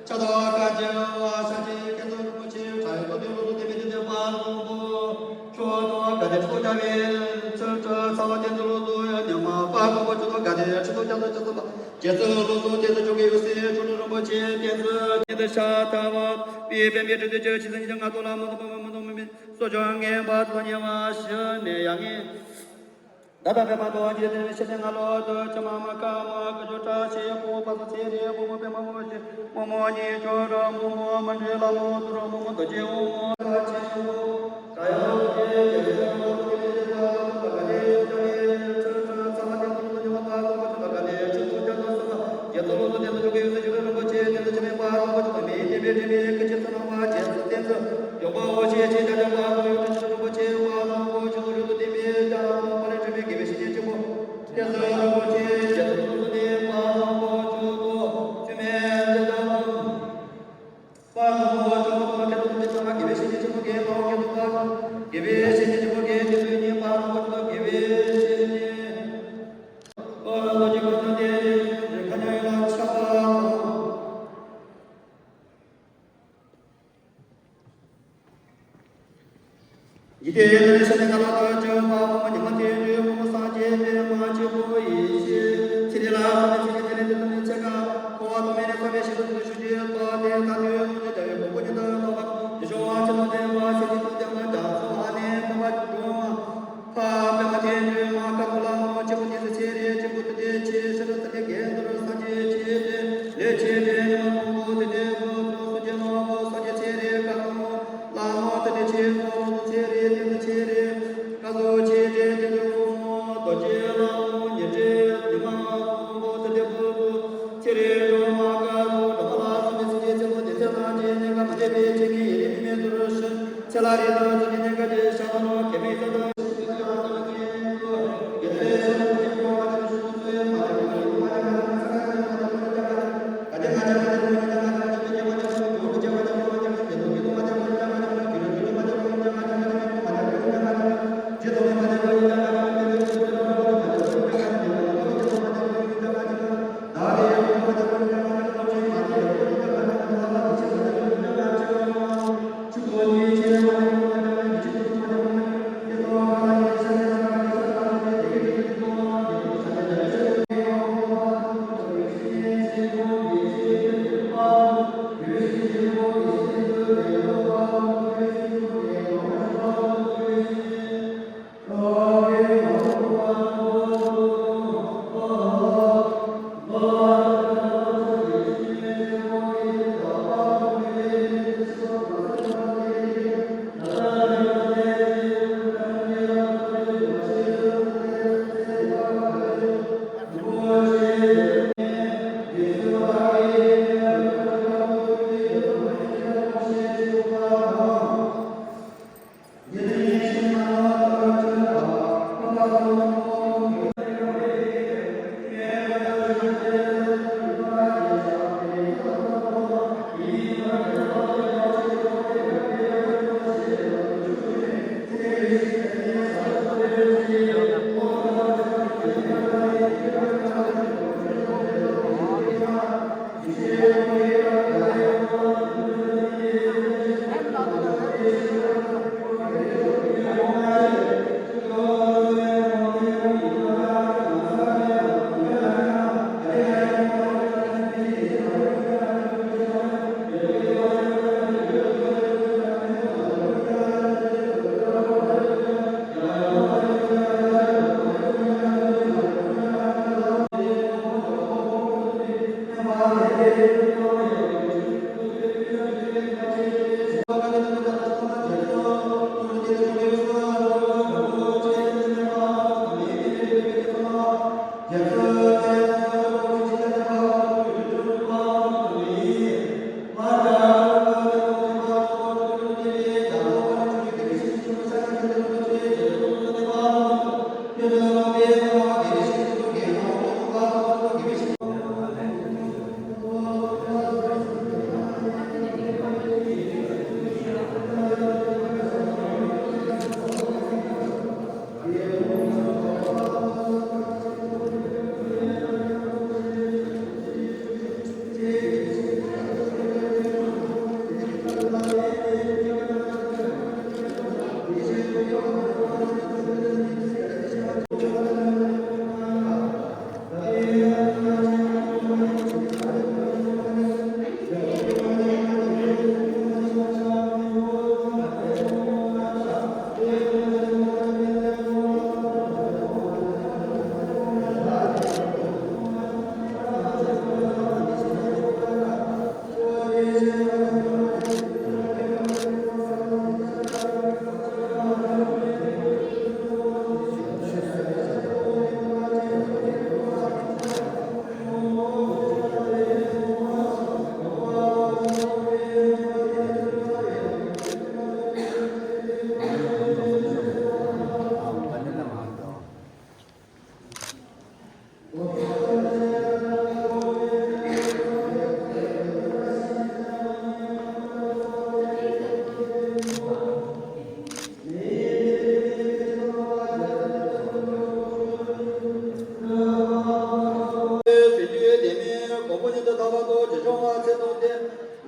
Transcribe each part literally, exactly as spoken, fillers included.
ཕྱག་དོག་དཀར་ཆེ་བ་ཤ་ཆེ་ཁྱེད་ཚོ་རིན་པོ་ཆེ་གྲྭ་ཡི་ཐོག་ཏུ་ཡོད་ལོ་ཏེ་མི་དེ་དེ་པ་ལོ་པོ་ཁྱོད་དོ་ག་དེ་ཁྲོ་རྒྱ་བའི་ཚུལ་ཁྲ་ཚ་བ་དེ་ཚོ་ལོ་ཏོ་ཡ་ཉི་མ་པ་ལོ་པོ་ཁྱོད་དོ་ག་དེ་ཁྲི་ཏོ་རྒྱ་ཚོ་ཁྱེད་ཚོ་པ་ཁྱེད་ཚོ་ལོ་ཏོ་དེ་ཚོ་ཁྱོད་ཀྱི་ཡོད་སེ་ཁྲོ་ཏོ་རིན་པོ་ཆེ་དེ་ཚོ་དེ་ཚོ་ཤ་ཐ་བ་པི་པེ་མི་ཁྲི་ཏོ་ཁྱེད་ཚོ་ཉི་ང་དོ་ལ་མོ་དོ་པ་མ་མ་དོ་མི་མི་སོ་ཅོ་ངན་པ་དོ་ཉེ་བ་ཤི་ནེ་ཡ་ངེ། ད་ལྟ་བས་མ་གཏོགས་འཇིག་རྟེན་ཤེས་ནས་ང་ལོ་ཏོ་ཅི་མ་མ་ཀ་མ་ཀ་ཅོ་ཏྲ་ཤེས་པོ་པ་སོ་ཚེ་རེ་པོ་མོ་པེ་མ་མོ་ཤེས་པོ་མོ་ཉི་ཅོ་ར་མོ་མོ་མ་འདྲེ་ལ་མོ་ཏུ་ར་མོ་མོ་ཏོ་ཅེ་འོ་མོ་ཏ་ཅེ་འོ་ཏ་ཡ་ཏོ་ཅེ་ཡ་ཅེ་ཏོ་ཏོ་ཅེ་ཏ་ཏོ་ཏ་ཀ་ཏེ་ཅོ་ཏ་ཀེ་ཏོ་ཏོ་ཉི་མ་ཏ་ཏོ་ཏོ་ཅོ་ཏ་ཀ་ཏེ་ཅོ་ཏོ་ཅ་ཏོ་སོ་ཏ་ཡ་ཏོ་ལོ་ཏོ་ཏེ་ཏོ་ཅོ་ཀེ་ཡོ་ཏེ་ཅོ་ཏོ་རིན་པོ་ཆེ་ཏེ་ཏོ་ཅི་མེ་པ་ཏོ་ཏོ་ཅོ་ཏ་མེ་ཏེ་མེ་ཏེ་མེ་ཀ་ཅེ་ཏོ་ན་པ་ཅེ་ཏོ་ཏེ་ཏོ་ཡོ་པ་འོ་ཅེ་ཅེ་ཏ་ཏ་པ་ཏོ་ཡོ་ཏེ་ཅོ་ཏོ་རིན་པོ་ཆེ་པ་ཏོ་ཏོ་ཅོ་ཏོ་ཏེ་མེ་ཏ་ཏོ་པ་ལེ་ཏེ་མེ་དགེ་བའི་བཤེས་གཉེན་ཆེན་པོ། འཇིག་རྟེན་ནི་ཤ་ནི་ང་ལ་ལྟ་བ་ཅི་མ་མ་མ་ཉི་མ་དེ་དུས་མ་མ་སངས་རྒྱས་པའི་མ་གཅིག་པུ་ཡེ་ཤེས་ཚེ་འདི་ལ་བསམ་པའི་ཚེ་གཅིག་དེ་ནི་དེ་ཙམ་ནི་ཆེ་ག་འཁོར་བ་སྟོང་མེད་ནས་བསམ་པའི་ཤིན་ཏུ་ནས་ཞུ་རྒྱུའི་ལྟ་བ་དེ་ད་དུས་མ་ཉི་ལྟ་བའི་གོ་པོ་ཉི་ལྟ་ལྟ་བ་ཡེ་ཤེས་ཀྱི་ལྟ་བ།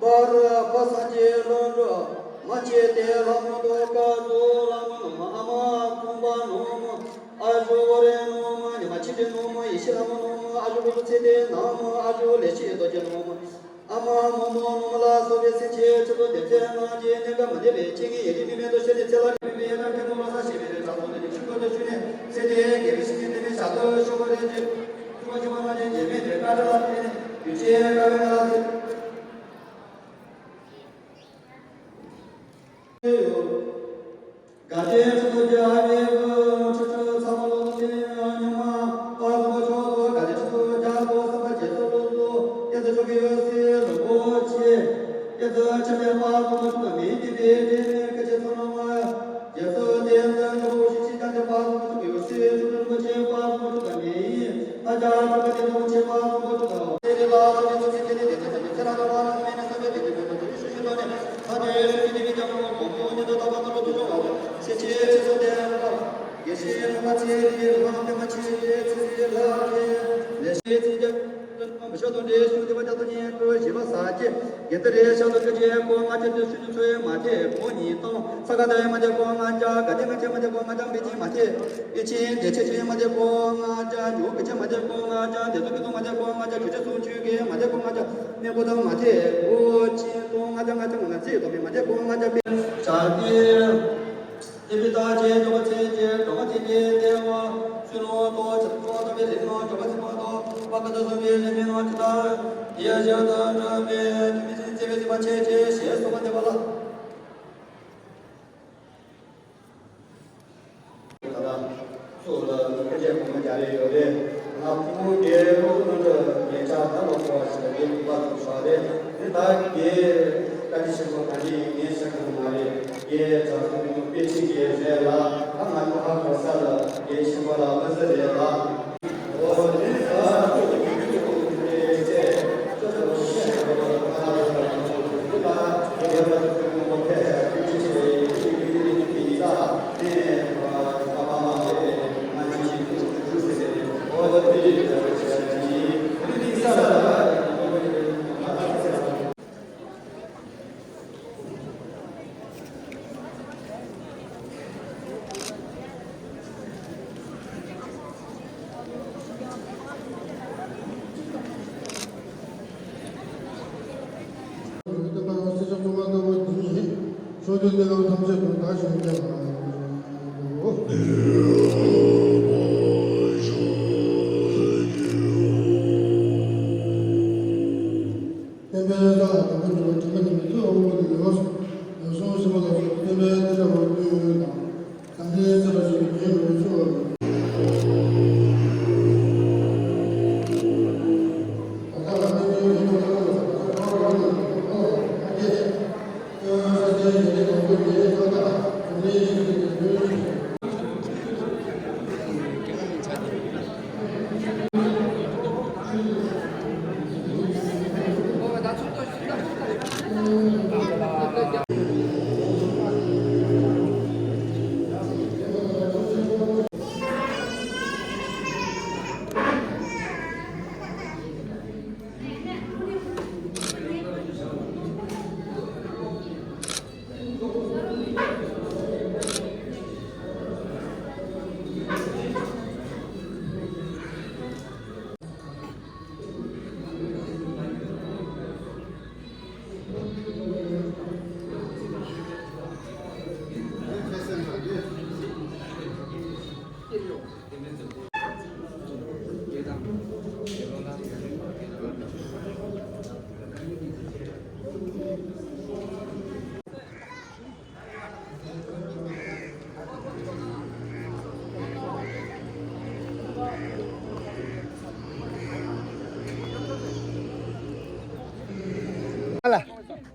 བར་ཕ་སངས་རྒྱས་ལྷུན་གྲུབ་མ་ཆེ་སྟེ་ལྷ་མོ་དུ་བཀའ་ཟུར་ལྷ་མོ་ནུ་མ་ཨ་མ་ཁུམ་པ་ནུ་མ་ཨ་ཞུ་ཝ་རེ་ནུ་མ་ཉི་མ་ཆི་ཏི་ནུ་མ་ཡེ་ཤེས་ལྷ་མོ་ནུ་མ་ཨ་ཞུ་ཀུ་ཚེ་ཏེ་ནུ་མ་ཨ་ཞུ་ལེ་ཤི་རྡོ་རྗེ་ནུ་མ་ཨ་མ་མོ་མོ་ནུ་མ་ལ་སོགས་པའི་སེམས་ཅན་ཆེད་དུ་སྡེ་ཚན་ནང་གི་གནས་སྐབས་མ་འདས་པའི་སྤྱན་གྱི་ཡ་གྱལ་མི་མེད་དོ་ཞེས་ཏེ་ཚེ་ལ་རིང་པའི་ཡ་དང་ཐལ་མོ་རོ་ས་ཞེས་པའི་གྲངས་སུ་འདི་ནི་ཆུ་ཀོ་ཏོ་ཆུ་ནས་ཚེ་འདིའི་དགེ་བའི་བཤེས་གཉེན་དེ་ནི་ཞག་ཏུ་ཤོ་བ་རེ་རྗེ། ཏི་པི་ཏ་ཅེས་འཇོག་པ་ཚེས་ཀྱི་འགྲོ་བ་དེ་ནི་ལྟེ་བ་ཚུལ་ལོ་ཏོ་ཆ་ཏོ་ཏ་པའི་རིགས་ནང་འཇོག་པ་ཚེས་པ་ཏོ་བ་ཀ་ཏ་སོ་པའི་རིགས་མིན་ནང་ཆ་ཏ་ཡ་ཞ་ཏ་འགྲོ་བའི་དུ་མི་ཚེ་བའི་ཚེས་པ་ཆེ་ཆེ་ཞེས་སོགས་པ་འདེབས་པ་ལ། ཚོགས་ལ་སྐུ་ཕྱྭ་གོང་མ་རྒྱ་རས་ཡོད་རེད། ང་ཕྲུ་གུ་དེ་ཕྲུ་གུ་ནང་དུ་ངེད་ཅག་ད་ལོ་ཕོ་བ་ཞིག་ལ་ངའི་ཕུ་པ་ཚོ་ཞོག་རེད། དེ་ད་ངའི་བཀའ་དྲིན་ཆེན་པོ་ག་ནས་ངས་ཤེས་གི་མ་རེད། ངའི་གྲྭ་ཚོ་མི་ནུ་དཔེ་ཆེན་གྱི་རེད་ལ། ད་ང་ཚོ་ཧ་གོ་ས་ལ་ངའི་ཆེན་པོ་ལ་ཕ་ས་རེད་ལ།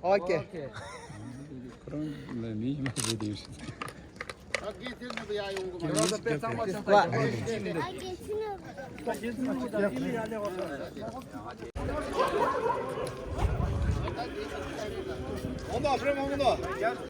ཨོ་ཁེ། ཁོ་རང་ལ་མི་ཡིན་མ་བཟོས་དེ་ཡོད།